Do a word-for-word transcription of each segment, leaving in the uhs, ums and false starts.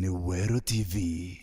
ni Weru T V.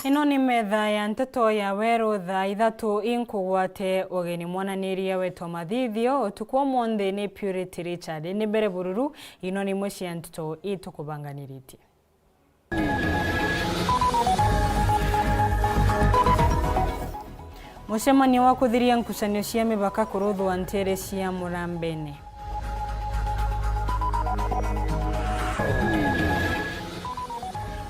Ino ni metha ya nteto ya Weru thaa ithatu. Inkugwate ugeni mwananiria wetu wa mathithio utuku wa umunthi ni Purity Richard. Ni mbere bururu, ino ni imwe cia nteto itukubanganiritie. Mucemanio wa kuthiria nkucanio cia mibaka kuruthwa nteere cia Murambene.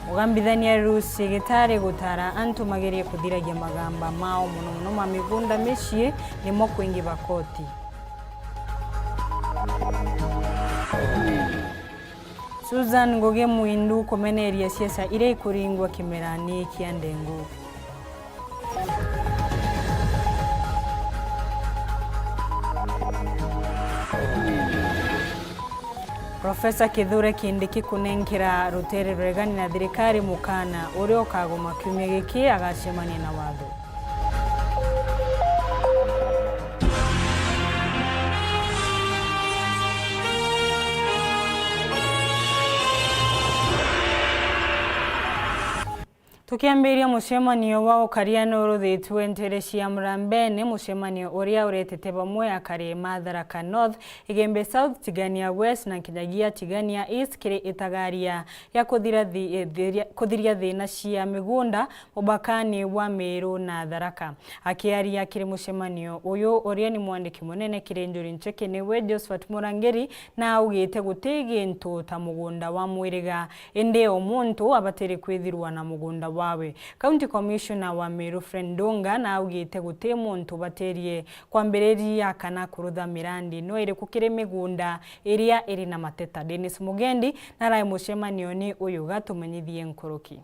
Mugambithania Rusi Gitari gutara antu magerie kuthiragia magamba mao, mono mono ma migunda micii, nimo kwingi ba koti. Susan Ngugi Mwindu kumeneria siasa iria ikuringwa kimerani kia Ndengu. Profesa Kithure Kindiki kunenkera rutere ruregani na thirikari mukana uria ukagoma kiumia giki agacemania na watho. Tukiambiria mucemanio wa ukaria ni uruthitue nteere cia Murambene, mucemanio uria uretete bamwe akari ma Tharaka North, Igembe South, Tigania West na nkinyagia Tigania East kiri itagaria ria kuthira thi-, eh, thiria-, kuthiria thina cia migunda mubakani bwa Meru na Tharaka. Akiaria kiri mucemanio uyu, uria ni mwandiki munene kiri Njuri Ncheke niwe Josephat Murangiri, na augite guti gintu ta mugunda wa mwiriga, indi o muntu abatiri kwithirwa na mugunda wawe. County Commissioner wa Meru Fred Ndunga na augite guti muntu ubatirie kwambiriria kana kurutha mirandi no iriku kiri migunda iria iri na mateta. Dennis Mugendi narai mucemanioni uyu gatumenyithie nkuruki.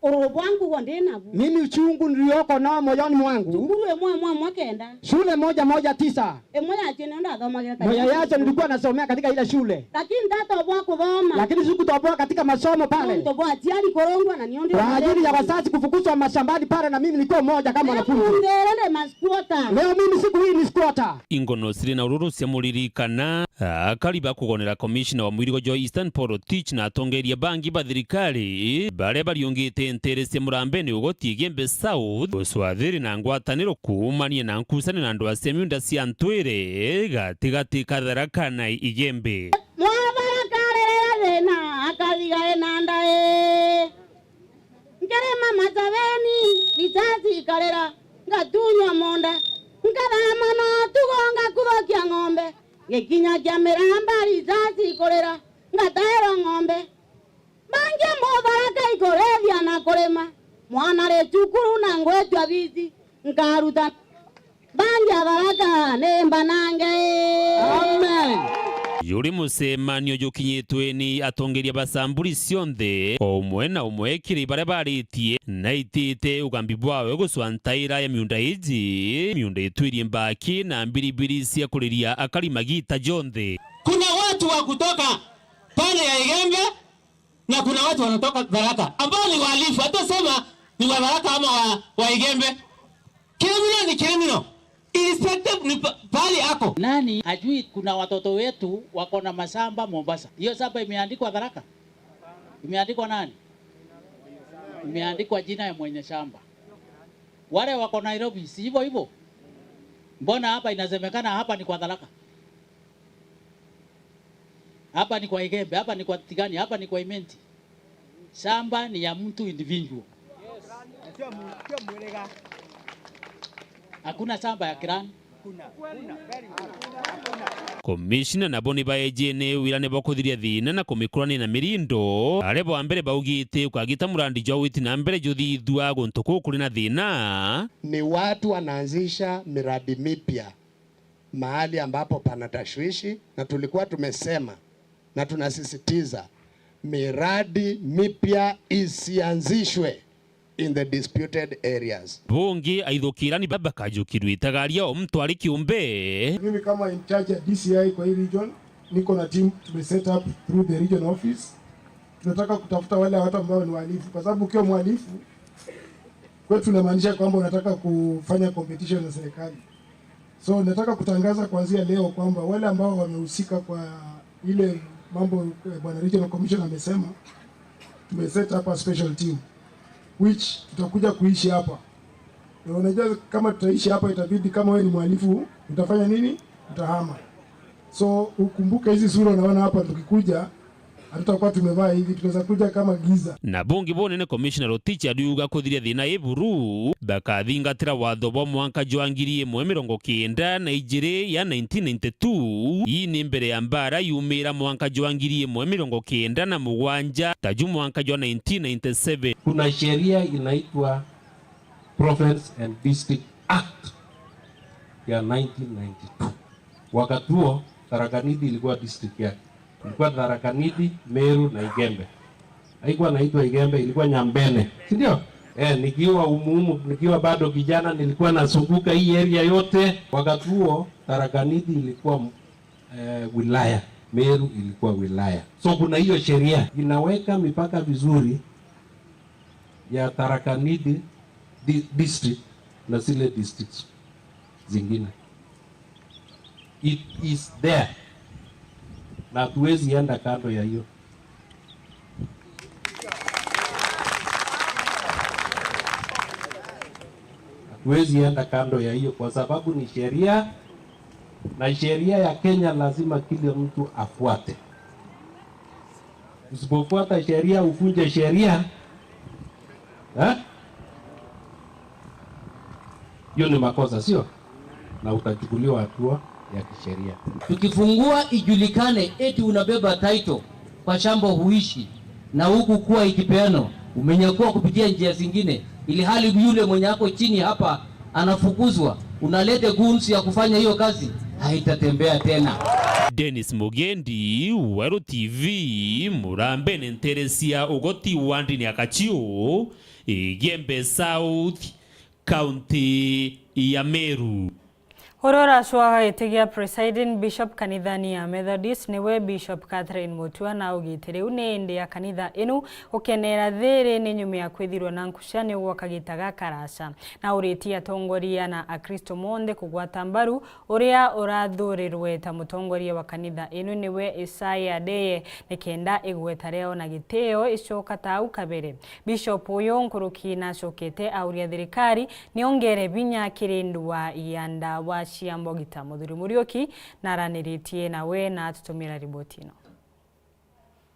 Ururu bwa ngugo ndi nabu. Mimi uchungu nilioko nao moyoni mwangu. Cukuru imwe imwe imwe kenda. Shule moja moja tisa. Imwe yacio nio ndathomagira. Moja yacio nilikuwa nasomea katika ile shule. Lakini ndatoboa kuthoma. Lakini sikutoboa katika masomo pale. Nontu bwa aciari kurungwa na nio ndi. Kwa ajili ya wazazi kufukuzwa mashambani pale na mimi nilikuwa mmoja kama mwanafunzi. Leo nthire ndi ma squatter. Leo mimi siku hii ni squatter. Ingono ciri na ururu cia muririkana. Akari ba kugonera komishina wa mwirigo jwa Eastern Paul Tich na atongeria bangi ba thirikari baria bariungite nteere cia Murambene ugoti Igembe South, ucwathiri na ngwataniro kuumania na nkucanio na ndwaa cia miunda cia ntwire gatigati ka Tharaka na Igembe. Mwabara karerera thina, akathiga ena ndae. Nkirima macabeni, risasi ikarira, ngatunywa munda, nkathama na utugo, ngakuthukia ng'ombe. Ngikinya kia miramba risasi ikurira, ngatairwa ng'ombe. Bangi mutharaka ikurithia na kurima, mwana ri cukuru na ngwitwa bici, nkaruta. Bangi atharaka ni mbanange. Amen. Juri mucemanio jukinyitwe ni atongeria ba Samburi cionthe, o umwe na umwe kiri baria baritie, na itite ugambi bwawe gucwa ntaira ya miunda iji, miunda itwirie mbaki na mbiribiri cia kuriria akari magita jonthe. Kuna watu wa kutoka pande ya Igembe na kuna watu wanatoka Tharaka ambao ni wahalifu, hata sema ni wa Tharaka ama wa, wa Igembe. Criminal ni criminal. Irrespective ni pa-, pahali ako. Nani ajui kuna watoto wetu wako na mashamba Mombasa? Hiyo shamba imeandikwa Tharaka? Imeandikwa nani? Imeandikwa jina ya mwenye shamba. Wale wako Nairobi, si hivyo hivyo? Mbona hapa inasemekana hapa ni kwa Tharaka? Hapa ni kwa Igembe, hapa ni kwa Tigania, hapa ni kwa Imenti. Shamba ni ya mtu individual. Hakuna shamba ya kirani. Komishina nabo ni baeje ni wira ni bakuthiria thina na kumikurania na mirindo. Aria bwa mbere baugite ukagita murandi jwa witi na mbere juthithua guntu kuu kuri na thina. Ni watu wanaanzisha miradi mipya mahali ambapo pana tashwishi, na tulikuwa tumesema na tunasisitiza miradi mipya isianzishwe in the disputed areas. Bungi aithukirani baba kajukirwe itagaria o mtu ari kiumbe. Mimi kama in charge ya D C I kwa hii region, niko na team tume set up through the regional office. Tunataka kutafuta wale watu ambao ni wahalifu, kwa sababu ukiwa mhalifu kwetu inamaanisha kwamba unataka kufanya competition na serikali. So nataka kutangaza kuanzia leo kwamba wale ambao wamehusika kwa ile mambo, eh, bwana Regional Commissioner amesema, tume set up a special team which tutakuja kuishi hapa. Na unajua kama tutaishi hapa, itabidi, kama wewe ni mhalifu, utafanya nini? Utahama. So ukumbuke hizi sura unaona hapa, tukikuja hatutakuwa tumevaa hivi, tunaweza kuja kama giza. Na bungi bunene Commissioner Rotich ariuga kuthiria thina i buru, bakathingatira watho bwa mwanka jwa ngiri imwe mirongo kenda na ijiri ya nineteen ninety-two. Ii ni mbere ya mbara yumira mwanka jwa ngiri imwe mirongo kenda na mugwanja, ta ju mwanka jwa nineteen ninety-seven. Kuna sheria inaitwa Province and District Act ya nineteen ninety-two. Wakati huo, Tharaka Nithi ilikuwa district yake. Ilikuwa Tharaka Nithi, Meru na Igembe. Haikuwa naitwa Igembe, ilikuwa Nyambene. Si ndio? Eh, nikiwa umuumu, nikiwa bado kijana, nilikuwa nazunguka hii area yote. Wakati huo, Tharaka Nithi ilikuwa, eh, wilaya. Meru ilikuwa wilaya. So kuna hiyo sheria inaweka mipaka vizuri ya Tharaka Nithi di-, district na zile districts zingine. It is there. Na hatuwezi enda kando ya hiyo. Hatuwezi enda kando ya hiyo kwa sababu ni sheria, na sheria ya Kenya lazima kila mtu afuate. Usipofuata sheria, uvunje sheria, eh? Hiyo ni makosa, sio? Na utachukuliwa hatua ya kisheria. Tukifungua ijulikane eti unabeba title kwa shamba huishi, na huku kuwa ikipeanwa, umenyakua kupitia njia zingine, ili hali yule mwenye ako chini hapa anafukuzwa, unalete goons ya kufanya hiyo kazi, haitatembea tena. Dennis Mugendi, Weru T V, Murambene, ntere cia ugoti wa ndini ya Kachiu, Igembe South, County ya Meru. Uria uracwaga giti gia presiding bishop kanithani ya Methodist niwe Bishop Catherine Mutua, na augite riu ni indi ya kanitha inu gukenera thiri ni nyuma ya kwithirwa na nkucanio gwa kagita gakaraca. Na uritie atongoria na Akristo monthe kugwata mbaru uria urathurirwe ta mutongoria wa kanitha inu niwe Isaiah Ndeye, nikenda igweta riao na gitio icoka ta au kabere. Bishop uyu nkuruki nacokete auria thirikari niongere binya kiri ndua ya ndawa cia mbogita. Muthuri Muriuki naraniritie nawe na atutumira riboti ino.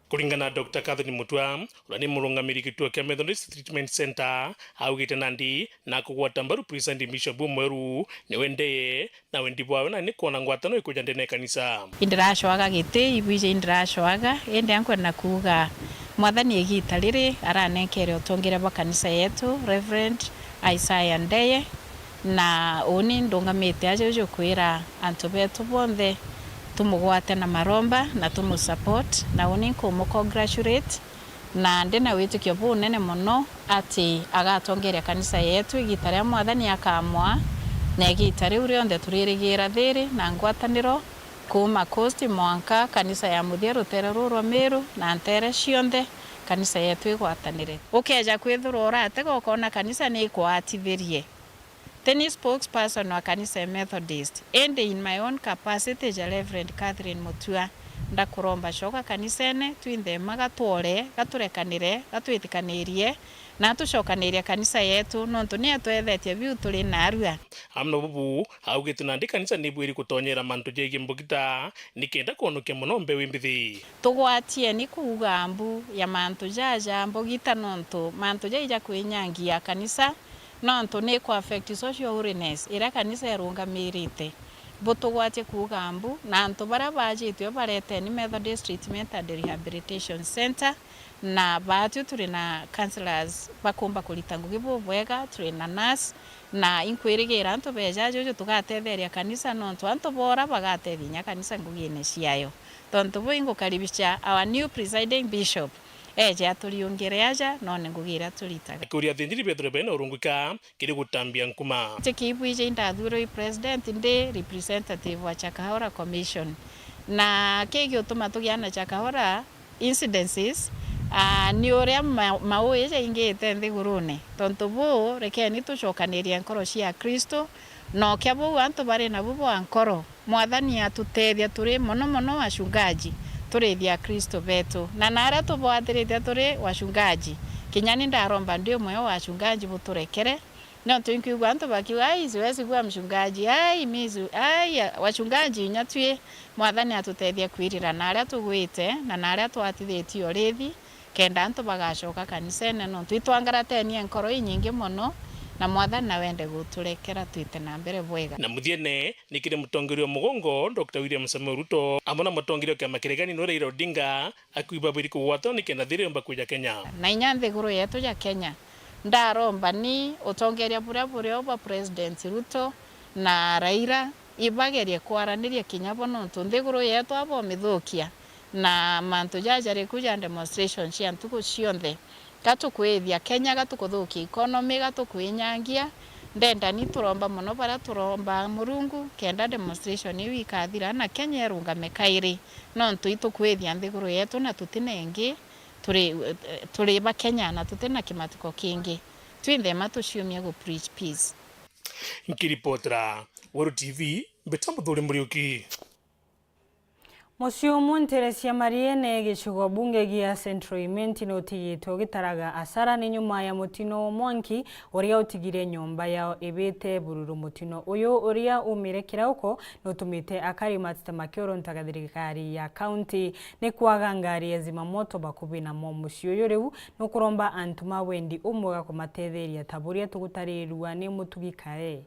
Kuringana na Doctor Catherine Mutua, uria ni murungamiri gituo kia Methodist Treatment Center, augite nandi na kugwata mbaru Presiding Bishop umweru niwe Ndeye, na wendi bwawe na ni kwona ngwatano ikuja ndene ya kanisa. Indiracwaga giti, ibwije indiracwaga, indi ankwenda kuuga Mwathani igita riri aranenkere utongeria bwa kanisa yetu, Reverend Isaiah Ndeye, na uni ndungamite aja uju kwira antu betu bonthe tumugwate na maromba na tumusupport, na uni nkumucongratulate, na ndi na witikio bunene mono ati agatongeria kanisa yetu igita riria Mwathani akamwaa, na igita riu rionthe turirigira thiri na ngwataniro kuuma coast mwanka kanisa ya muthia rutere ruu rwa Meru na ntere cionthe kanisa yetu igwatanire. Ukeja kwithirwa uratega ukona kanisa ni ikwatithirie. Ti ni spokesperson wa kanisa ya Methodist, indi in my own capacity ja Reverend Catherine Mutua, Ndakuromba coka kanisene, twinthe mma gatwore, gaturekanire, gatwitikanirie, na tucokanirie kanisa yetu, nontu ni atwethetie biu turi naarua. Amwe na bubu, augite nandi kanisa ni ibwiri gutonyera mantu jegie mbugita, nikenda kwonokia mono mbeu imbithi. Tugwatieni kuuga mbu ya mantu jaja mbugita, nontu mantu jai ja kwinyangia kanisa, nontu ni ku affect social holiness iria kanisa irungamirite. Butugwatie kuuga mbu, na antu baria baajitue bareteni Methodist Treatment and Rehabilitation Centre, na baatwi turi na counsellors bakumba kurita ngugi bubwega, turi na nurse, na inkwirigira antu beeja juju tugatetheria kanisa, nontu antu boora bagatethia inya kanisa ngugine ciayo. Tontu buu ingukaribisha our new presiding bishop, eeje aturiungire aja, noone ngugi iria turitaga. Akiuria athinjiri bethirwe bena urungika kiri gutambia nkuma. Ti kiibwije indathurwe i president ndi representative wa Chakahora Commission. Na kii giutuma tugia na Chakahora incidences, aa, ni uria ma-, mauji jaingite nthigurune. Tontu buu, rekeni tucokanirie nkoro cia Akristu, na ukia buu antu bari nabu bwa nkoro, Mwathani atutethia turi mono mono wachungaji, turithia Akristu betu. Na naria tubwathiritie turi wachungaji, kinya ni ndaromba ndi umwe wa wachungaji buturekere, nontu inkwigua antu bakiuga, "Ai, siwezi kuwa mchungaji, ai, mi si-, ai, wachungaji inya twi." Mwathani atutethie kwirira na aria tugwite na na aria twatithitie urithi, kenda antu bagacoka kanisene, nontu itwangaratenie nkoro inyingi mono, na Mwathani nawe ende guturekera twite na mbere bwega. Na muthiene, ni kiri mutongeria wa mugongo, Doctor William Samoei Ruto, amwe na mutongeria wa kiama kiria gani nwe Raila Odinga, akui babwiri kugwatwa nikenda thiri yomba kwija Kenya. Na inya nthiguru yetu ya Kenya, ndaromba ni utongeria buria burio bwa President Ruto na Raila, ibagerie kwaraniria kinya bo, nontu nthiguru yetu abomithukia na mantu jaja jariku ja demonstration cia ntuku cionthe. Gatukwithia Kenya, gatukuthukia economy, gatukwinyangia. Ndenda ni turomba mono baria turombaa Murungu, kenda demonstration iu ikathira na Kenya irungame kairi, nontu itukwithia nthiguru yetu na tutina ingi, turi, turi ba Kenya na tutina kimatiko kingi. Twinthe mma tuciumia gu preach peace. Nkiripotera Weru T V, mbeta Muthuri Muriuki. Mucii umwe nteere cia Mariene, gicigo bunge gia Central Imenti, ni utigitwe ugitaraga asara ni nyuma ya mutino wa mwanki uria utigire nyomba yao ibite bururu. Mutino uyu uria umire kirauko ni utumite akari mateta makiuruntaga thirikari ya kaunti ni kwaga ngari ya zimamoto bakubi namo. Mucii uyu riu ni ukuromba antu ma wendi umwega kumatetheria ta buria tugutarirua ni Mutugi Kae.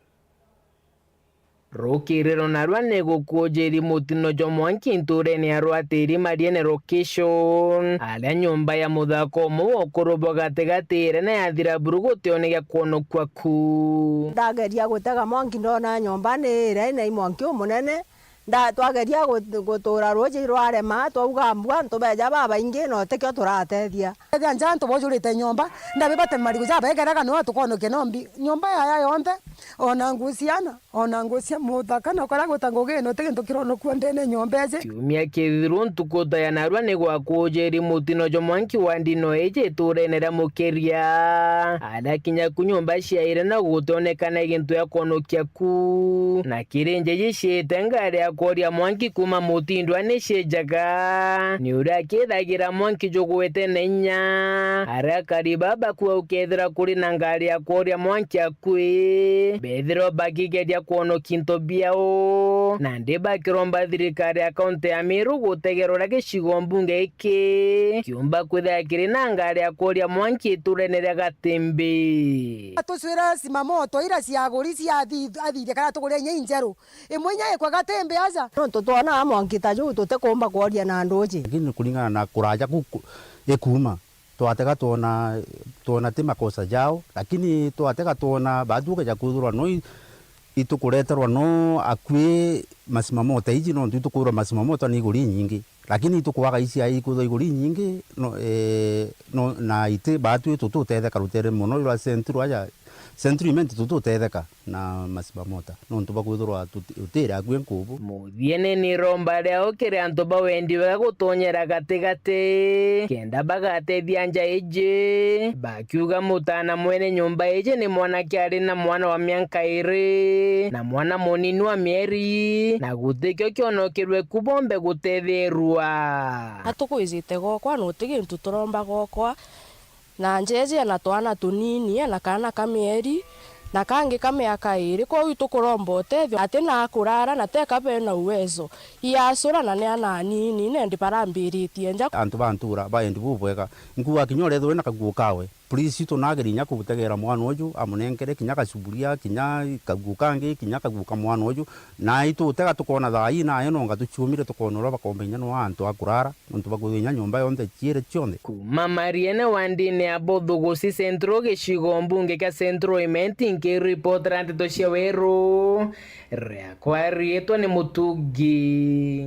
Rukiriro narua ni gukuujiri mutino jwa mwanki ntuurene ya Rwatiri Mariene location, aria nyomba ya muthaka umwe wa ukuru bwa gatigati irene yathira buru gutionegia kwonokua ku. Ndageria gutega mwanki, ndona nyomba ni iria ina mwanki umunene. Nda-, twageria gu-, gutuura ruuji rwarema, twauga mbua, antu beeja babaingi, na utikio turatethia. Ethia nja antu bojurite nyomba, ndabe bate marigu jabegeraga, no tukonokia nombi nyomba yaya yonthe, ona nguu ciana, ona nguu cia muthaka, na kuria guta ngugi ino, ti gintu kironokua ndene nyomba iji. Kiumia kithiru ntuku ta ya narua ni gwakuujiri mutino jwa mwanki wa ndino iji ituurene ria Mukiria, aria kinya ku nyomba ciaire na gutionekana gintu ya kwonokia ku. Na kiri njeji ciite ngari ya kworia mwanki kuuma mutindwa ni ciijaga, ni uria akithagira mwanki jugwite na inya. Aria akari baba bakua ukethira kuri na ngari ya kworia mwanki akui, bethirwa bakigeria kwonokia into biao, nandi bakiromba thirikari ya kaunti ya Meru gutegera uria gicigo mbunge giki kiumba kwithira kiri na ngari ya kworia mwanki iturene ria Gatimbi. Atucwire zimamoto ira ciaguri cia athi-, athithia kana tugure inya injeru. Imwe inya ikwa Gatimbi aja. Nontu twona mwanki ta juu tutikumba kworia na nduuji. Lakini kuringana na kuraja ku, ku, ikuuma, twatega twona, twona ti makosa jao, lakini twatega twona baatwi ukeja kwithirwa no i-, itukureterwa no akui mazimamoto iji, nontu itukwirwa mazimamoto ni iguri inyingi. Lakini itukwaga ici ai ikwithwa iguri inyingi, no, eh, no, na iti baatwi tututetheka rutere mono rwa sentu rwaja Central Imenti tututetheka na Masiba Mota, nontu bwa kwithirwa tuti-, utiri akui nkubu. Muthiene ni iromba riao kiri antu ba wendi bwega gutonyera gatigati, kenda bagatethia nja iji, bakiuga mutaana mwene nyomba iji ni mwanake ari na mwana wa mianka iri, na mwana munini wa mieri, na gutikio kionokirwe ku bombe gutethirwa. Atukwijite gokwa, na uti gintu turomba gokwa. Na njeeji ena twana tunini, ena kaana ka mieri, na kangi ka miaka iiri. Kwou itukuromba utethio, ati na akuraara, na teka bena uwezo. Iacura, na ni ana anini, nendi barambiritie nja. Antu ba ntuura, baendi bubwega. Nkuuga kinya urethirwe na kaguo kawe, please, itu nageri inya kubutegera mwana uju, amunenkere kinya gacuburia, kinya kaguo kangi, kinya kaguo ka mwana uju. Na itutega tukona thaa ii nayo nonga tuciumire tukona uria bakomba inya no antu a kuraara. Nontu bwa kwithirwa inya nyomba yonthe ciere cionthe. Kuuma Mariene wandine ya Bothugusi Central, gicigo mbunge kia Central Imenti, nkiripotera nteto cia Weru, riakwa riitwa ni Mutungi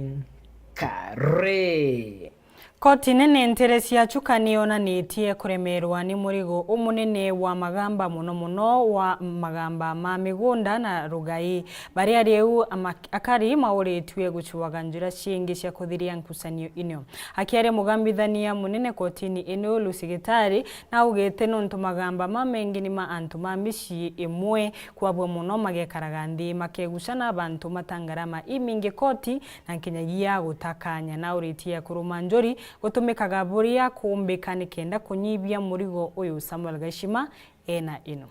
Kare. Koti nene nteere cia Chuka niyonanitie kuremerwa ni murigo umunene wa magamba, mono mono wa magamba ma migunda na rugai. Baria riu ama-, akari mauritue gucuaga njira ciingi cia kuthiria nkucanio ino. Akiaria mugambithania munene kotini ino, Lucy Gitari, naugite nontu magamba mamengi ni ma antu ma micii imwe, kwabua mono magekaraga nthi makegucana bantu mata ngarama imingi koti na nkinyagia gutakanya. Nauritie kuruma njuri gutumikaga buria kuumbika nikenda kunyibia murigo uyu. Samuel Gaishima ena ino.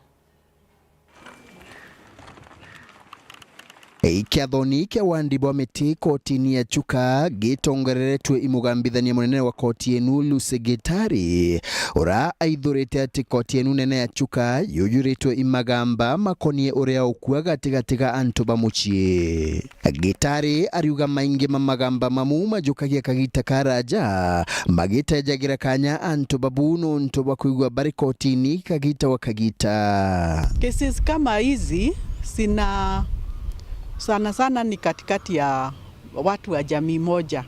Ikiathoni kia wandi bwa miti kotini ya Chuka gitongoreretwe i mugambithania munene wa koti enu, Lucy Gitari, ura aithurite ati koti enu nene ya Chuka yujuritwe i magamba makonie uria ukua gatigati ga antu ba mucii. Gitari ariuga maingi ma magamba mamu majukagia kagita karaja, magitejagira kanya antu babu nontu bwa kwigua bari kotini kagita wa kagita. Cases kama hizi zina, sana sana ni katikati ya watu wa jamii moja.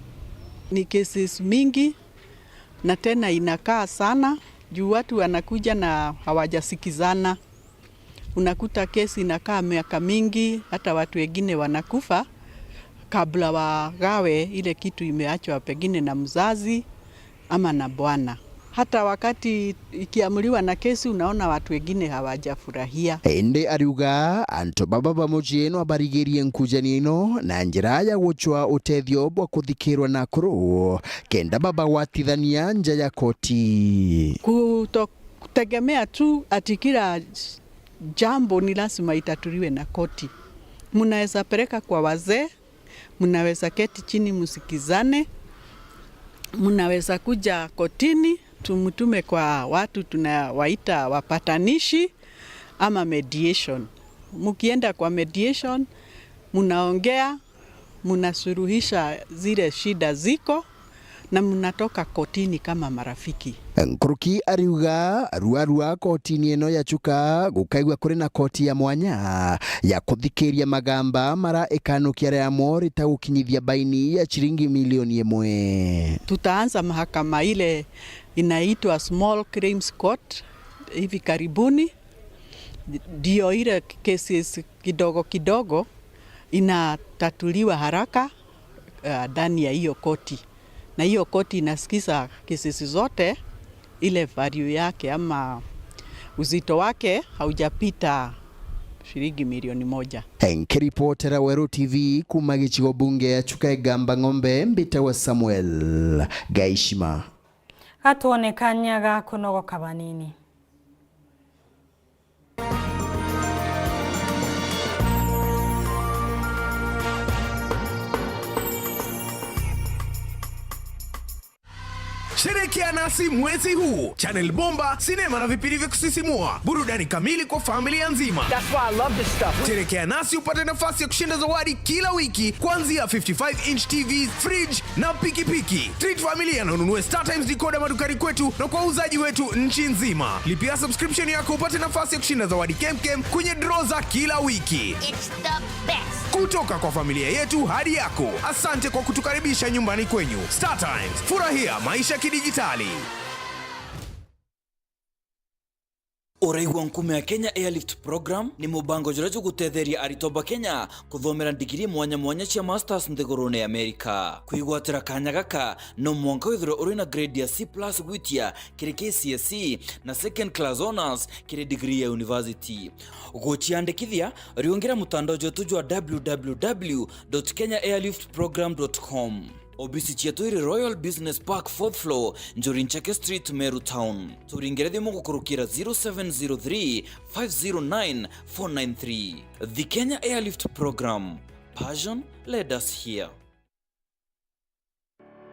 Ni cases mingi na tena inakaa sana juu watu wanakuja na hawajasikizana. Unakuta kesi inakaa miaka mingi, hata watu wengine wanakufa kabla wagawe ile kitu imeachwa pengine na mzazi ama na bwana. Hata wakati ikiamuliwa na kesi, unaona watu wengine hawajafurahia. Indi ariuga antu baba ba mucii no abarigirie nkujania ino na njira ya gucwa utethio bwa kuthikirwa na akuru, kenda babagwatithania nja ya koti. Kuto kutegemea tu ati kila jambo ni lazima itatuliwe na koti. Mnaweza peleka kwa wazee, mnaweza keti chini msikizane, mnaweza kuja kotini, tumtume kwa watu tunawaita wapatanishi ama mediation. Mkienda kwa mediation, mnaongea, mnasuluhisha zile shida ziko, na mnatoka kotini kama marafiki. Nkuruki ariuga ruarua kotini ino ya Chuka gukaigua kuri na koti ya mwanya ya kuthikiria magamba mara ikanukia riamo ritagukinyithia baini ya ciringi milioni imwe. Tutaanza mahakama ile inaitwa Small Claims Court hivi karibuni, ndio ile cases kidogo kidogo inatatuliwa haraka, uh, ndani ya hiyo koti. Na hiyo koti inasikiza cases zote, ile value yake ama uzito wake haujapita shilingi milioni moja. Nkiripotera Weru T V kuuma gicigo bunge ya Chuka Igamba Ng'ombe, mbitagwa Samuel Gaishima. Gatwone kanya ga kunogoka banini. Sherekea nasi mwezi huu. Channel bomba, sinema na vipindi vya kusisimua, burudani kamili kwa familia nzima. That's why I love this stuff. Sherekea nasi upate nafasi ya kushinda zawadi kila wiki, kuanzia fifty-five inch T V, fridge, na pikipiki. Treat familia na ununue StarTimes decoder madukani kwetu na kwa wauzaji wetu nchi nzima. Lipia subscription yako upate nafasi ya kushinda zawadi kemkem kwenye draw za kila wiki. It's the best. Kutoka kwa familia yetu hadi yako, asante kwa kutukaribisha nyumbani kwenyu. StarTimes, furahia maisha kidijitali. Uraigua nkume ya Kenya Airlift Program ni mubango juria jugutetheria aritwa ba Kenya kuthomera ndigiri mwanya mwanya cia masters nthigurune ya Amerika. Kwigwatira kanya gaka, no mwanka withirwe uri na grade ya C plus gwitia kiri K C S E na second class honours kiri degree ya university. Guciandikithia, riungira mutandao jwetu jwa w w w dot kenya airlift program dot com. Obisi cietu iri Royal Business Park, fourth floor, Njuri Ncheke Street, Meru Town. Turingire thimu gukurukira zero seven zero three, five zero nine, four nine three. The Kenya Airlift Program. Passion led us here.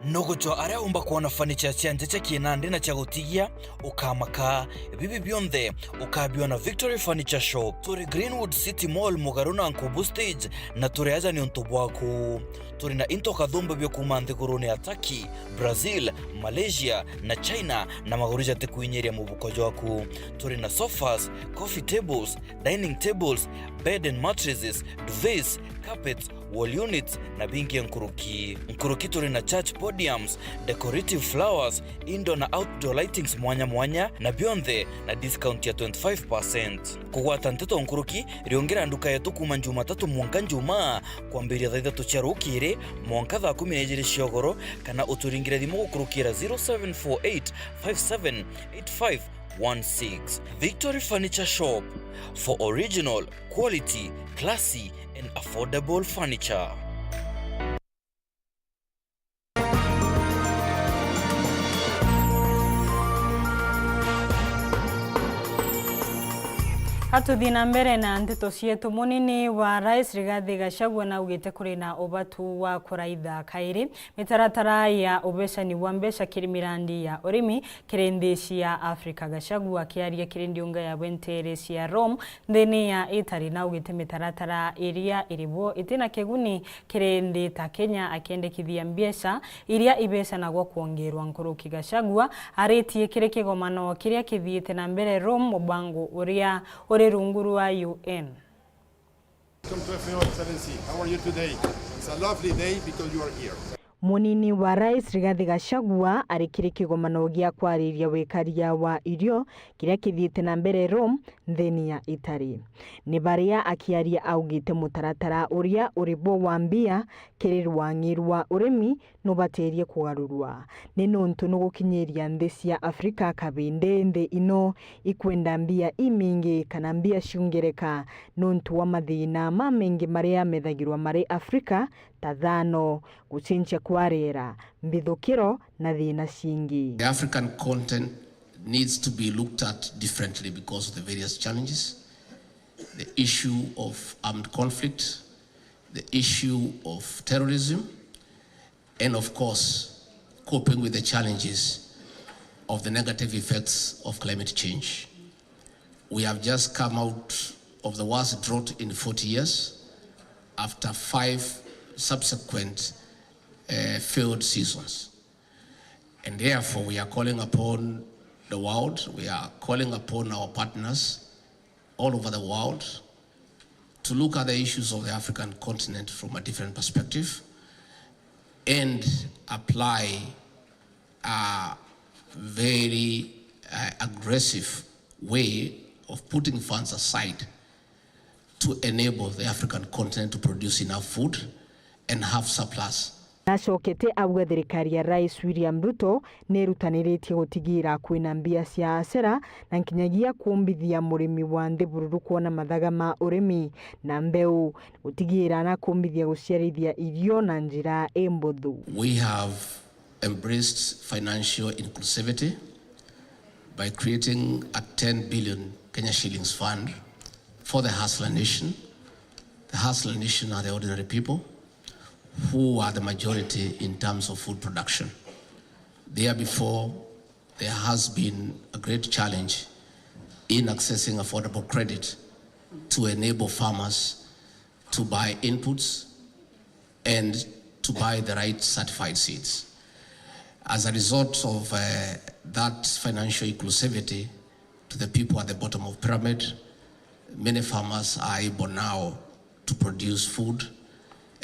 Nugucwa aria umba kwona furniture cia nja cia kinandi na cia gutigia, ukamaka. Bibi bionthe ukabiona Victory Furniture Shop. Turi Greenwood City Mall, mugaru na Nkubu Stage, na turi aja niuntu bwaku. Turi na into kathumba bia kuuma nthigurune ya Turkey, Brazil, Malaysia na China, na maguru jatikuinyiria mubuko jwaku. Turi na sofas, coffee tables, dining tables, bed and mattresses, duvets, carpets, wall units na bingi nkuruki. Nkuruki turi na church podiums, decorative flowers, indoor na outdoor lightings mwanya mwanya, na bionthe na discount ya twenty-five percent. Kugwata nteto nkuruki, riungira nduka yetu kuuma Jumatatu mwanka Njumaa, kwambiria thaa ithatu cia rukiri mwanka thaa kumi na ijiri cia ugoro, kana uturingire thimu gukurukira zero seven four eight five seven eight five one six. Victory Furniture Shop, for original, quality, classy and affordable furniture. Atuthi na mbere na nteto cietu. Munini wa Rais Rigathi Gachagua naugite kuri na ubatu wa kuraitha kairi mitaratara ya ubecani bwa mbeca kiri mirandi ya urimi kiri nthi cia Afrika. Gachagua akiaria kiri ndiunga ya bwentere cia Rome nthini ya Italy, naugite mitaratara iria iri bo itina kiguni kiri nthi ta Kenya, akiendekithia mbeca iria ibecanagwa kwongerwa nkuruki. Gachagua aritie kiri kigomano kiria kithiite na mbere Rome, mubango uria uri rungu rwa U N. Welcome to F A O, Excellency. How are you today? It's a lovely day because you are here. Munini wa Rais Rigathi Gachagua ari kiri kigomano gia kwariria wikaria wa irio kiria kithiite na mbere Rome nthini ya Italy. Ni baria akiaria augite mutaratara uria uri bo wa mbia kiri rwang'i rwa urimi nubatirie kugarurwa. Ni nuntu nugukinyiria nthi cia Afrika kabindi nthi ino ikwenda mbia imingi kana mbia ciongereka nuntu wa mathina mamaingi maria methagirwa mari Afrika, ta thano, gucenjia kwa riera, mbithukiro na thina cingi. The African continent needs to be looked at differently because of the various challenges, the issue of armed conflict, the issue of terrorism, and of course, coping with the challenges of the negative effects of climate change. We have just come out of the worst drought in forty years after five subsequent, uh, failed seasons. And therefore, we are calling upon the world, we are calling upon our partners all over the world to look at the issues of the African continent from a different perspective and apply a very, uh, aggressive way of putting funds aside to enable the African continent to produce enough food and have surplus. Nacokete auga thirikari ya Rais William Ruto ni irutaniritie gutigira kwina mbia cia acera na nkinyagia kumbithia murimi wa nthi bururu kwona mathaga ma urimi na mbeu, gutigira na kumbithia guciarithia irio na njira imbuthu. We have embraced financial inclusivity by creating a ten billion Kenya shillings fund for the Hustler Nation. The Hustler Nation are the ordinary people who are the majority in terms of food production. There before, there has been a great challenge in accessing affordable credit to enable farmers to buy inputs and to buy the right certified seeds. As a result of, uh, that financial inclusivity to the people at the bottom of pyramid, many farmers are able now to produce food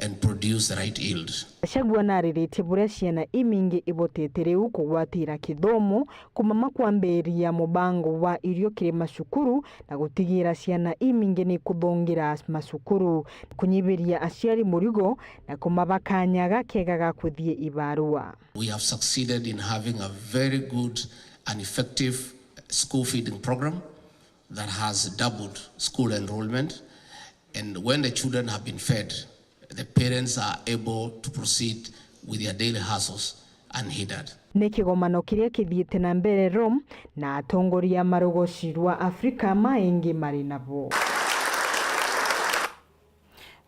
and produce the right yield. Gachagua nariritie buria ciana imingi ibotete riu kugwatira kithomo, kumama kwambiria mubango wa irio kiri macukuru na gutigira ciana imingi ni kuthongira macukuru, kunyibiria aciari murigo na kumaba kanya gakega ga kuthii ibarua. We have succeeded in having a very good and effective school feeding program that has doubled school enrollment, and when the children have been fed, the parents are able to proceed with their daily hustles unhindered. Ni kigomano kiria kithiite na mbere Rome, na atongoria a marugoci rwa Afrika maingi mari nabo.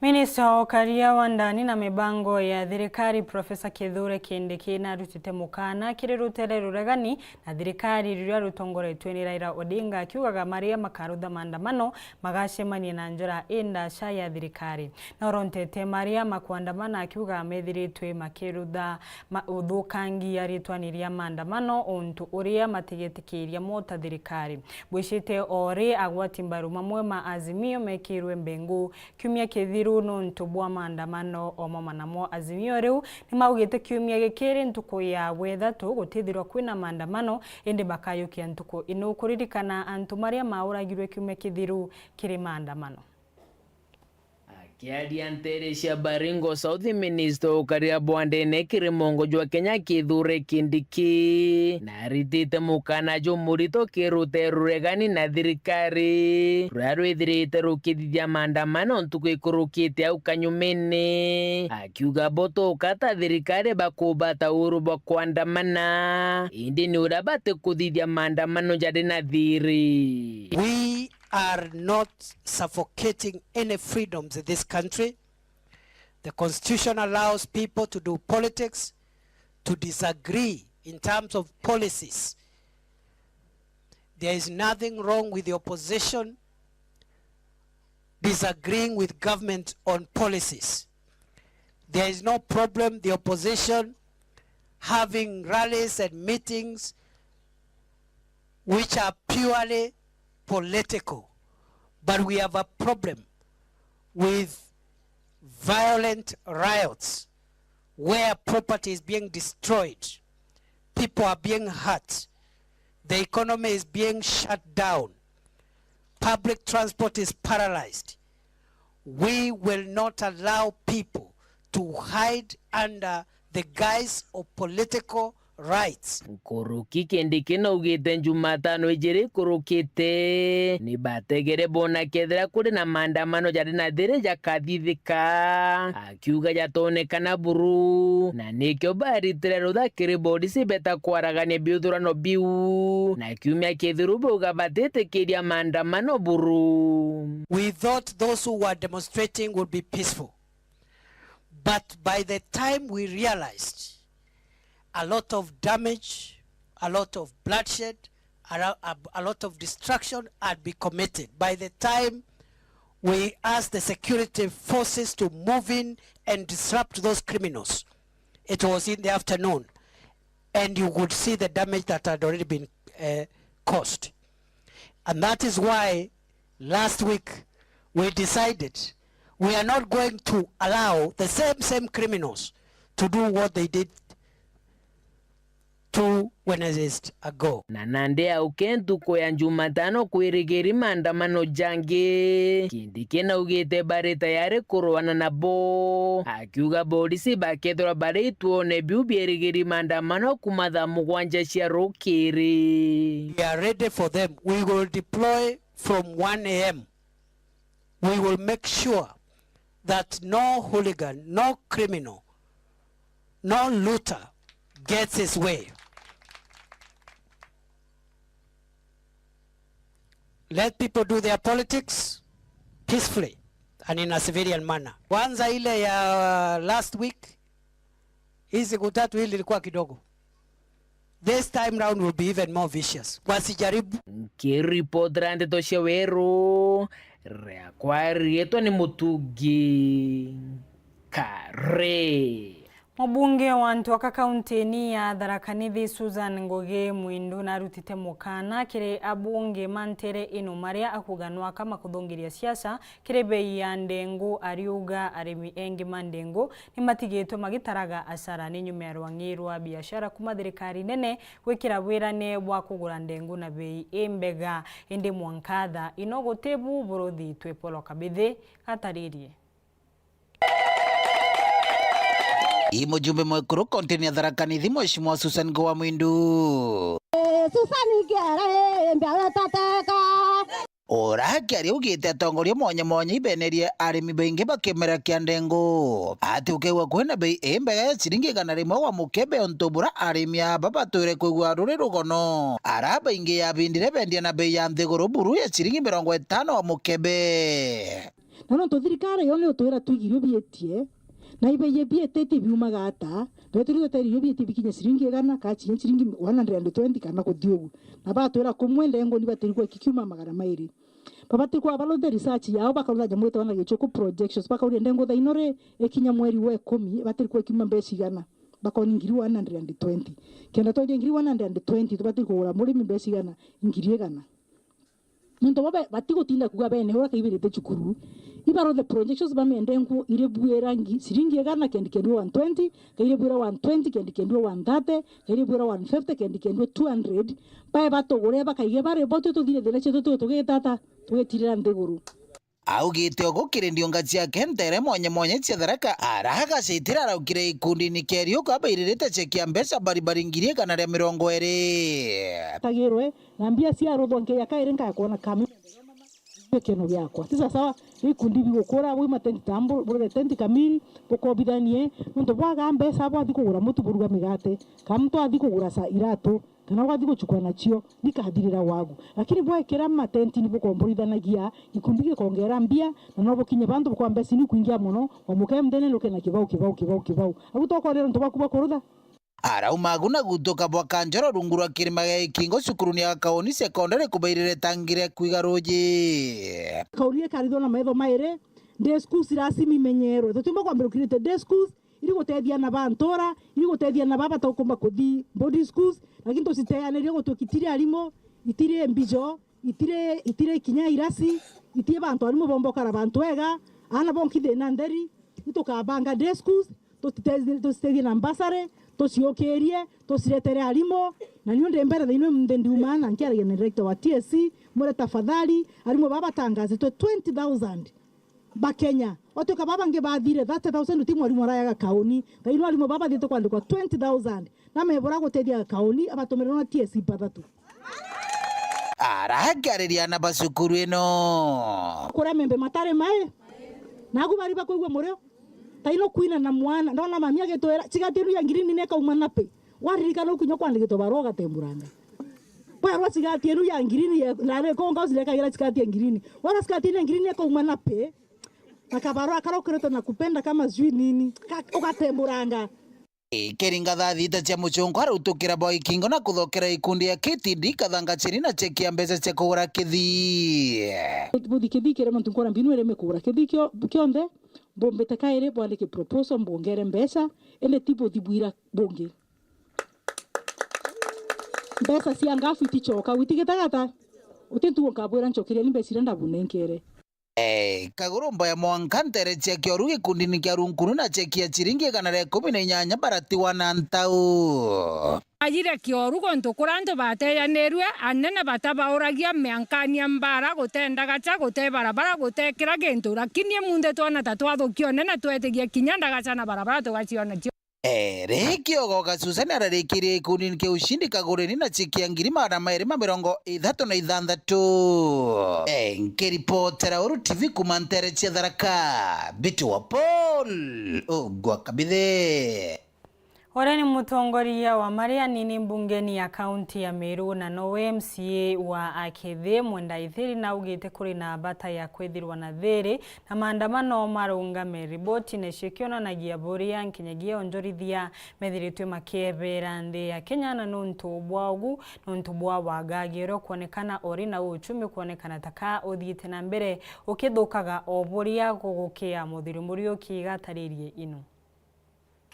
Minista wa ukaria wa ndani na mibango ya thirikari, Professor Kithure Kindiki, narutite mukana kiri rutere ruregani na thirikari ruria rutongoretue ni Raila Odinga, akiugaga maria makarutha maandamano magacemania na njora indaca ya thirikari. Naorontete maria makwandamana akiuga methiritwe makirutha ma-, uthukangia ritwani ria maandamano untu uria matigetikiria mo ta thirikari. Bwicite o ri agwati mbaru mamwe ma Azimio mekirwe mbengu kiumia kithiru nuntu bwa maandamano o mamwe namo Azimio riu nimaugite kiumia gikiri ntuku ya wethatu gutithirwa kwina maandamano, indi bakayukia ntuku inu kuririkana antu maria mauragirwe kiumia kithiru kiri maandamano. Akiaria nteere cia Baringo South, minista ukaria bwa ndene kiri mongo jwa Kenya Kithure Kindiki naritite mukana jumurito kiri rutere ruregani na thirikari ruria rwithirite rukithithia maandamano ntuku ikurukite au kanyumene, akiuga bo toka ta thirikari bakubata uhuru bwa kwandamana, indi ni uria batikuthithia maandamano jari na thiri. We are not suffocating any freedoms in this country. The constitution allows people to do politics, to disagree in terms of policies. There is nothing wrong with the opposition disagreeing with government on policies. There is no problem the opposition having rallies and meetings which are purely political, but we have a problem with violent riots where property is being destroyed, people are being hurt, the economy is being shut down, public transport is paralyzed. We will not allow people to hide under the guise of political rights. Nkuruki Kindiki naugite Jumatano ijiri ikurukite ni bategere bona kethira kuri na maandamano jari na thiri jakathithika, akiuga jatonekana buru, na nikio baritire rutha kiri borisi beta kwaragania biuthurano biu, na kiumia kithiru bauga batitikiria maandamano buru. We thought those who were demonstrating would be peaceful. But by the time we realized, a lot of damage, a lot of bloodshed, a, lo- a, a lot of destruction had been committed. By the time we asked the security forces to move in and disrupt those criminals, it was in the afternoon, and you could see the damage that had already been uh, caused. And that is why last week we decided we are not going to allow the same, same criminals to do what they did two Wednesdays ago. Na nandi auke ntuku ya Jumatano kwirigiri maandamano jangi. Kindiki naugite bari tayari kurwana nabo, akiuga borisi bakethirwa bari ituone biu biirigiri maandamano kuma thaa mugwanja cia rukiri. We are ready for them. We will deploy from one a m. We will make sure that no hooligan, no criminal, no looter gets his way. Let people do their politics peacefully and in a civilian manner. Kwanza ile ya last week, hii siku tatu hili ilikuwa kidogo. This time round will be even more vicious. Wasijaribu. Nkiripotera ndeto cia Weru, riakwa riitwa ni Mutungi Kare. Mubunge wa Ntwaka kaunti-ini ya Tharaka Nithi, Susan Ngugi Mwindu, narutite mukana kiri abunge ma ntere ino maria akuuga nwaka makuthungiria siasa kiri bei ya ndengu, ariuga arimi engi ma ndengu nimatigitwe magitaraga asara ni nyuma ya rwang'i rwa biashara kuma thirikari nene gwikira wirane bwa kugura ndengu na bei imbega. Indi mwanka thaa ino guti bu buruthitwe. Paul Kabithi ataririe. I mujumbe mwekuru kaunti-ini ya Tharaka Nithi, Mheshimiwa Susan Ngugi wa Mwindu. Eh, Susan Ngere, mbia wetateka. Ura akiaria augite atongoria mwanya mwanya ibenerie arimi baingi ba kimera kia ndengu. Ati ukeigua kwina bei imbega ya ciringi igana rimwe wa mukebe, untu bura arimi aba batwire kwigua ruri rugono. Ara baingi yabindire bendia na bei ya nthiguru buru ya ciringi mirongo itano wa mukebe. Na nontu thirikari yo ni utwira twigirio bietie, na ibeye bietie biumaga ata, twetiri guteri irio bietie bikinya ciringi igana, kana cinya ciringi one hundred and twenty kana kuthi ugu. Na batwira kumwe ndengu ni batiri kwa kikiuma magana mairi. Babati kwa baruthe research yao, bakarutha nyamu itwa na gichuku projections, bakauria ndengu thaa ino ri, ikinya mweri wa ikumi, batiri kwa kiuma mbeca igana, bakoni ngiri one hundred and twenty. Kenda twendia ngiri one hundred and twenty, tubati kugura murimi mbeca igana, ngiri igana. Nontu bo be-, batigutinda kuuga bene ura kaibirite cukuru. Ibaruthe projections bamende nku iri buira ngi-, ciringi igana kendi kendua one twenty, kairi buira one twenty kendi kendua one thirty, kairi buira one fifty kendi kendua two hundred. Bae batugure bakaige bari bo twe tuthire thina cietu twe tugitata, tugitirira nthiguru. Augite ugu kiri ndiunga ciake ntere mwanya mwanya cia Tharaka, ara agacitira araukire ikundini kia Riuka abairirite cheki ya mbeca baribari ngiri igana ria mirongo iri. Tagirwe, Na mbia ciaruthwa nkeya kairi nkaya kwona kamimi gikeno giakwa. Ti sawasawa, gikundi bigukura, bwi matenti tambu, bure tenti kamini, bukobithanie, nontu bwaga mbeca bwathi kugura mutu buruga migate, kana muntu athi kugura sa iratu, kana bwathi guchukua nacio, nikathirira wagu. Lakini bwekira matenti ni bukomborithanagia, gikundi gikongera mbia, na no bukinye bantu bukwa mbeca ni kuingia mono, wa muke mthene nuke na kibau, kibau, kibau, kibau. Agu tokorera nontu bwaku bwa kurutha? Arauma agu na gutuka bwa kanjoro rungu rwa kirima gia Ikingo cukuruni ya Kaoni Sekondari kubairire tangi ria kwiga ruji. Kauni ikarithwa na maitho mairi, day schools lazima imenyerwe. Tutiumba kwambira ukirite day schools iri gutethia na ba ntura, iri gutethia na ba batakumba kuthi boarding schools, lakini tuciteanirie gutuka itiri arimu, itiri mbijo, itiri, itiri kinya irasi, itiri bantu arimu bombokara bantu ega, aana bonki thina ntheri, itukabanga day schools, tutite-, tucitethie na mbasarĩ, tuciukirie, tuciretere arimu. Na niu ndi mbere thaino imunthe ndiuma na nkiaragia na director wa T S C, mwire tafadhali, arimu baba batangazitwe twenty thousand ba Kenya. Watuika baba bangi bathire, thirty thousand uti mwarimu arayaga kauni. Thaino arimu baba bathite kwandikwa twenty thousand. Na mebura gutethia kauni, abatumirwa na T S C bathatu. Arakiariria na ba cukuru ino. Kuria membe matari mai. Nagu bari bakwigua murio. Taino kwina na mwana. Ndona mami agitwira, "Cigati inu ya ngirini nekauma napi?" Waririkana ukinya kwandikitwa barua ugatemburanga. Bwerwa cigati inu ya ngirini ye, na ni konga ucirekagira cigati ya ngirini. Wara cigati inu ya ngirini nekauma napi? Na kabarua kara ukiretwe na kupenda kama sijui nini. Ka-, ugatemburanga. Ikiringa thaa thita cia muchunku, arautukira bwa ikingo na kuthokera ikundi ya K T D Kathanga chiri na cheki ya mbeca cia kugura kithii. Buthi kithii kiria muntu nkora mbinu ireme kugura kithii kio-, kionthe, mbumbite kairi bwandike proposal, mbongere mbeca, indi ti buthi bwira bungi. Mbeca cia ngafu itichoka, witigitagata. Uti ntugo nkabwira nchokeria ni mbeca iria ndabunenkere. Eh, Kaguru mboya mwanka ntere cia kioru gikundini kia Runkuru na cheki ya chiringi igana ria ikumi na inyanya baratiwa na ntau. Ajire kioru gontu kura antu bateyanirue, anene batabauragia miankani ya mbara, gute ndagacha, gute barabara, gute kira gintu, lakini emunthe twana ta twathukia unene twetigia kinya ndagacha na barabara tugaciona cio. Eri kiogo Gasusani ararikirie gikundini kia Ushindi Kagureni na cheki ya ngiri magana mairi ma mirongo ithatu na ithanthatu. Eh, nkiripotera Uru T V kuma ntere cia Tharaka, Mbiti wa Paul Ugwa Kabithe. Uria ni mutongoria wa maria anini mbungeni ya kaunti ya Meru na nowe M C A wa Akithi, Mwenda Ithiri, naugite kuri na bata ya kwithirwa na thiri na maandamano marungame. Riboti nacio ikionanagia buria nkinyagia onjorithia methiritwe makiebera nthi ya Kenya, na nuntu bwa ugu, nuntu bwa wagagia uria ukwonekana ori na uchumi kwonekana taka uthiite na mbere ukithukaga o buria gugukia. Muthiri Muriuki igataririe ino.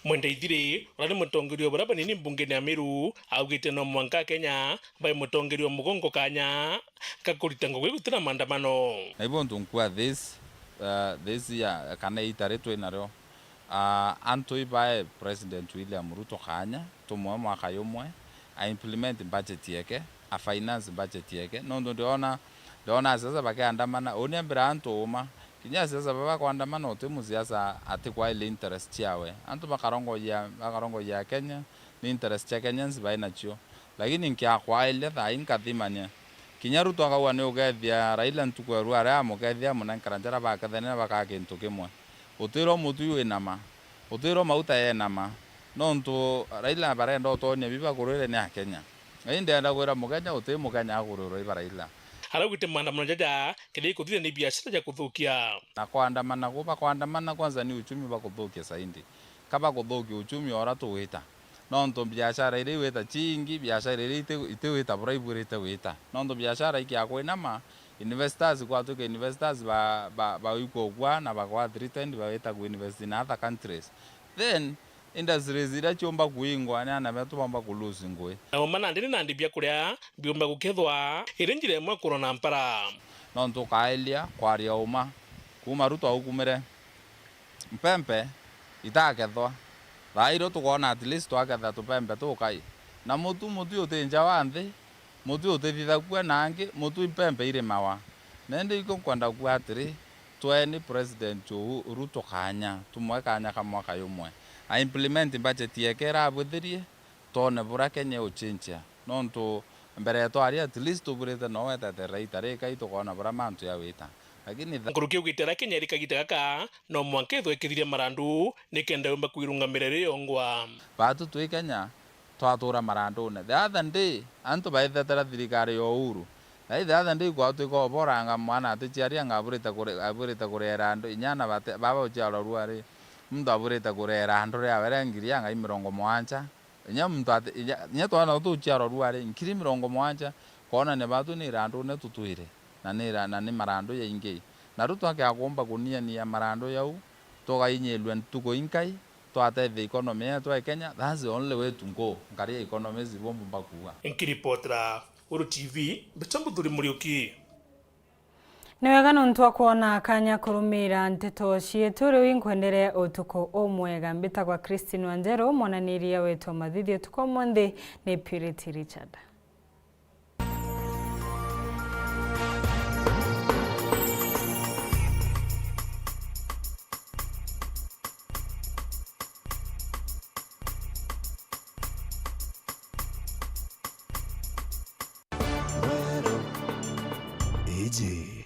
Mwenda Ithiri, uria ni mutongeria wa baria banini mbungene ya Meru, augite no mwanka Akenya bae mutongeria wa mugongo kanya ga kurita ngugi guti na maandamano. Na ibo ntu nkua this, uh, this year, kana iita ri twi nario, uh, antu ibae President William Ruto kanya, tumwe mwaka yumwe, a implement budget yeke, a finance budget yeke, nontu ndiona, ndiona asiasa bakiandamana, uni ambira antu uma, kinya asiasa baba bakwandamana, uti musiasa atikwaile interest ciawe. Antu bakarongoyia, bakarongoyia Kenya, ni interest cia Kenyans bai nacio. Lakini nkiakwaile thaa ii nkathimania. Kinya Ruto akauga ni ugethia Raila ntuku ya rua aria amukethia amunenkera njara bakethania na bakaa kintu kimwe. Utwirwa mutwi winama. Utwirwa mauta yenama. Nontu Raila barenda utonya bibi bakurwire ni Akenya. Na indi ndenda kwira Mukenya uti Mukenya akurwirwa iba Raila. Araugite maandamano jaja kethira ikuthithia ni biashara ja kuthukia. Na kwandamana ku bakwandamana kwanza ni uchumi bakuthukia zaidi. Ka bakuthukia uchumi o uria tugwita. Nontu biashara iria igwita ciingi, biashara iria iti-, itiwita bura ibwirite gwita. Nontu biashara ikiaga kwinama, investors gwatuika investors ba, ba, baikwa ugwa na bagwa threatened bawita ku invest in other countries. Then, industries iria ciumba kuingwa ni ana betu baumba ku lose ngui. Na uma nandi ni nandi biakuria biumba gukethwa iri njira imwe kurwa na mpara. Nontu ukailia kwaria uma, kuuma Ruto aukumire, mpempe itakethwa. Thaa irio tukoona at least twaketha tupempe tukai. Na mutu, mutu uti nja wa nthi, mutu utithithakua na angi, mutu mpempe irimawa. Na indi ikio nkwenda kuuga atiri, tweni President uu Ruto kanya, tumwe kanya ka mwaka yumwe. A implement budget yeke irabwithirie, twone buria Kenya iguchinchia. Nontu mbere ya twari at least tubwirite no wetete rate rikai tukoona buria mantu yawita. Lakini tha- Nkuruki augite aria Kenya iri kagita gaka, no mwanka ithwe ikithiria marandu, nikenda yumba kwirungamira iri yongwa. Baatu twi Kenya, twatura marandune. The other day, antu baithetera thirikari ya Uhuru. Na the other day, kwatuika oboranga mwana aticiari anga aburite kure-, aburite kurera andu, inyana bate-, baba uciarwa rua ri, muntu aburite kurera andu riawe ria ngiri anga i mirongo mugwanja. Inya muntu ati-, inya, inya twana tuciarwa rua ri, ngiri mirongo mugwanja, kwonania batu ni irandune tutwire, na ni ira-, na ni marandu jaingi. Na riu twakea kuumba kuniania marandu jau, tugainyirua ntuku inkai, twatethia economy yetu ya Kenya, that's the only way to go. Nkari ya economy ici bumba kuuga. Nkiripotera Uru T V, mbita Muthuri Muriuki. Ni wega nontu wa kwona kanya kurumiira nteto cietu. Riu inkwendere utuku umwega. Mbitagwa Christine Wanjeru, mwananiria wetu wa mathithi utuku umunthi ni Purity Richard. Iji